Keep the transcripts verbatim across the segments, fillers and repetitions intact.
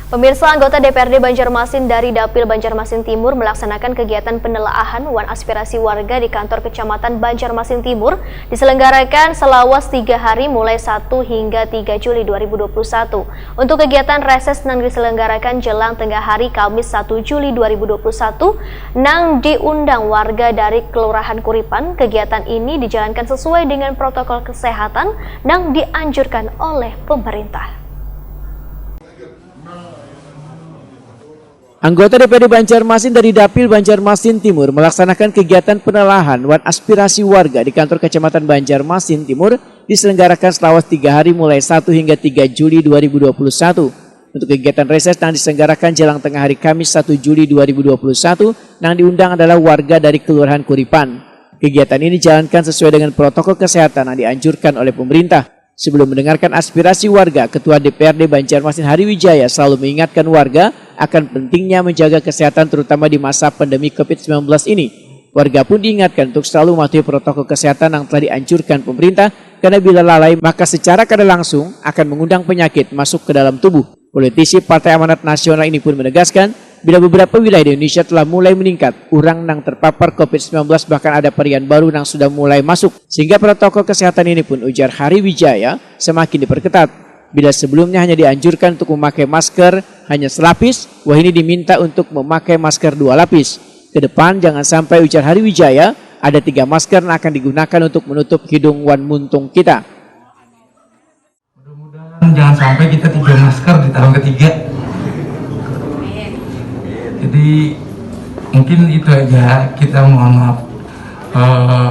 Pemirsa, anggota D P R D Banjarmasin dari Dapil Banjarmasin Timur melaksanakan kegiatan penelaahan wan aspirasi warga di kantor Kecamatan Banjarmasin Timur diselenggarakan selawas tiga hari mulai satu hingga tiga Juli dua ribu dua puluh satu. Untuk kegiatan reses nang diselenggarakan jelang tengah hari Kamis satu Juli dua ribu dua puluh satu, nang diundang warga dari Kelurahan Kuripan, kegiatan ini dijalankan sesuai dengan protokol kesehatan nang dianjurkan oleh pemerintah. Anggota D P R D Banjarmasin dari Dapil Banjarmasin Timur melaksanakan kegiatan penelaahan wan aspirasi warga di kantor Kecamatan Banjarmasin Timur diselenggarakan selawas tiga hari mulai satu hingga tiga Juli dua ribu dua puluh satu. Untuk kegiatan reses nang diselenggarakan jelang tengah hari Kamis satu Juli dua ribu dua puluh satu, nang diundang adalah warga dari Kelurahan Kuripan. Kegiatan ini dijalankan sesuai dengan protokol kesehatan yang dianjurkan oleh pemerintah. Sebelum mendengarkan aspirasi warga, Ketua D P R D Banjarmasin Hari Wijaya selalu mengingatkan warga akan pentingnya menjaga kesehatan, terutama di masa pandemi covid sembilan belas ini. Warga pun diingatkan untuk selalu mematuhi protokol kesehatan yang telah dianjurkan pemerintah, karena bila lalai, maka secara kada langsung akan mengundang penyakit masuk ke dalam tubuh. Politisi Partai Amanat Nasional ini pun menegaskan, bila beberapa wilayah di Indonesia telah mulai meningkat orang nang terpapar covid sembilan belas, bahkan ada varian baru nang sudah mulai masuk, sehingga protokol kesehatan ini pun, ujar Hari Wijaya, semakin diperketat. Bila sebelumnya hanya dianjurkan untuk memakai masker hanya selapis, wahini diminta untuk memakai masker dua lapis. Ke depan, jangan sampai, ujar Hari Wijaya, ada tiga masker yang akan digunakan untuk menutup hidung wan muntung kita. Mudah-mudahan jangan sampai kita tiga masker di tahun ketiga. Jadi, mungkin itu aja, kita mohon maaf. Eh,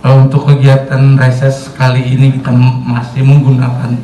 eh, untuk kegiatan reses kali ini kita masih menggunakan